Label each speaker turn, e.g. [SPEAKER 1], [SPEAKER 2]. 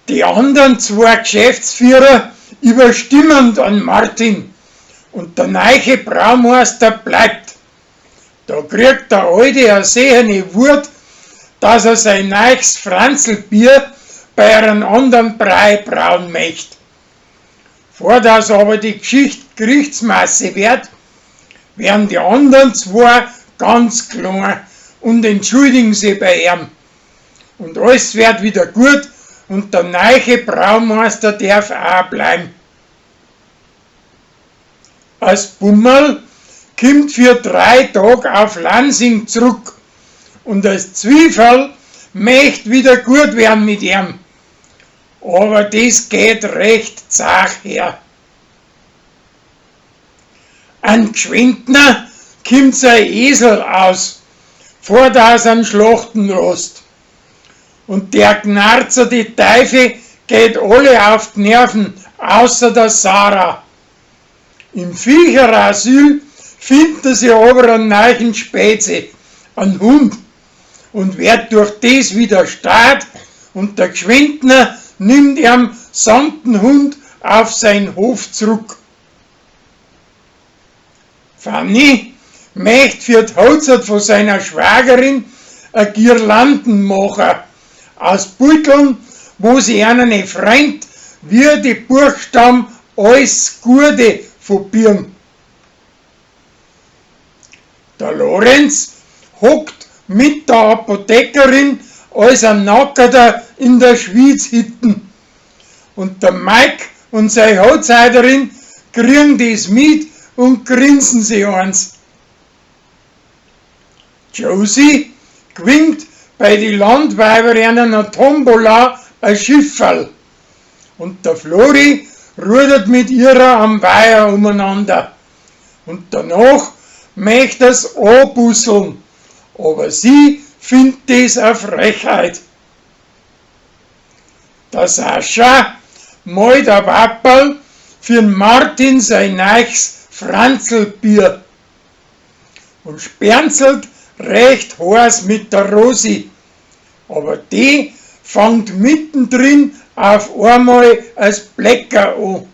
[SPEAKER 1] Die andern zwei Geschäftsführer überstimmen dann Martin und der neiche Braumeister bleibt. Da kriegt der Alte a sehene Wut, dass er sein neues Franzlbier bei einem anderen Brei brauen möcht. Vor dass aber die Geschichte Gerichtsmasse wird, werden die anderen zwei ganz klein und entschuldigen sich bei ihm. Und alles wird wieder gut und der neiche Braumeister darf auch bleiben. Als Bummerl kommt für 3 Tag auf Lansing zurück und als Zwiefel möcht wieder gut werden mit ihm. Aber das geht recht zach her. An Gschwendner kommt sein Esel aus, vor dass er schlachten lässt. Und der Gnarzer die Teufel geht alle auf die Nerven, außer der Sarah. Im Viecher-Asyl findet er sich aber einen neuen Spezi, einen Hund, und wird durch das wieder stark und der Gschwendner nimmt ihm samt den Hund auf sein Hof zurück. Fanny möcht für die Hochzeit von seiner Schwagerin a Girlanden machen, aus Beuteln, wo sie einen Freund wie die Buchstaben alles Gute verbieren. Der Lorenz hockt mit der Apothekerin als ein Nackerter in der Schwyzhütten. Und der Mike und seine Hochzeiterin kriegen das mit und grinsen sich eins. Josie gewinnt bei die Landweiber einer Tombola ein Schifferl. Und der Flori rudert mit ihrer am Weiher umeinander. Und danach möcht er's anbusseln. Aber sie findet das a Frechheit. Der Sascha malt a Wapperl für'n Martin sein neues Franzlbier und spernzelt recht heiß mit der Rosi. Aber die fangt mittendrin auf einmal als Blecker an.